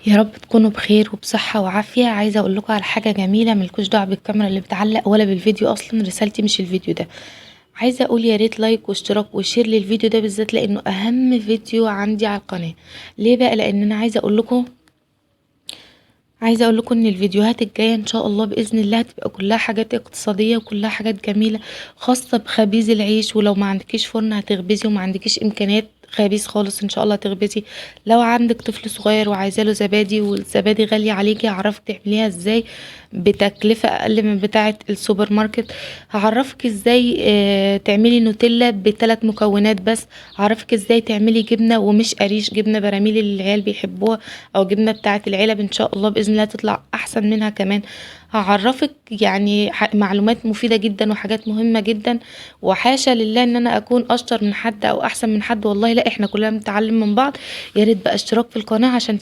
يا رب تكونوا بخير وبصحة وعافية. عايزة اقول لكم على حاجة جميلة، ملكوش دعوة بالكاميرا اللي بتعلق ولا بالفيديو، اصلا رسالتي مش الفيديو ده. عايزة اقول يا ريت like واشتراك و share للفيديو ده بالذات، لانه اهم فيديو عندي على القناة. ليه بقى؟ لان انا عايزة اقول لكم ان الفيديوهات الجاية ان شاء الله باذن الله هتبقى كلها حاجات اقتصادية وكلها حاجات جميلة خاصة بخبيز العيش. ولو ما عندكيش فرن هتخبزي، وما عندكيش امكانيات خبيز خالص ان شاء الله هتخبزي. لو عندك طفل صغير وعايزه له زبادي والزبادي غالية عليكي، هعرفك تعمليها ازاي بتكلفة اقل من بتاعة السوبر ماركت. هعرفك ازاي تعملي نوتيلا بثلاث مكونات بس. هعرفك ازاي تعملي جبنة ومش قريش، جبنة براميل اللي العيال بيحبوها او جبنة بتاعة العلب، ان شاء الله باذن الله تطلع احسن منها كمان. هعرفك معلومات مفيدة جدا وحاجات مهمة جدا. وحاشا لله ان انا اكون اشطر من حد او احسن من حد، والله لا، احنا كلنا بنتعلم من بعض. يا ريت بقى اشتراك في القناة عشان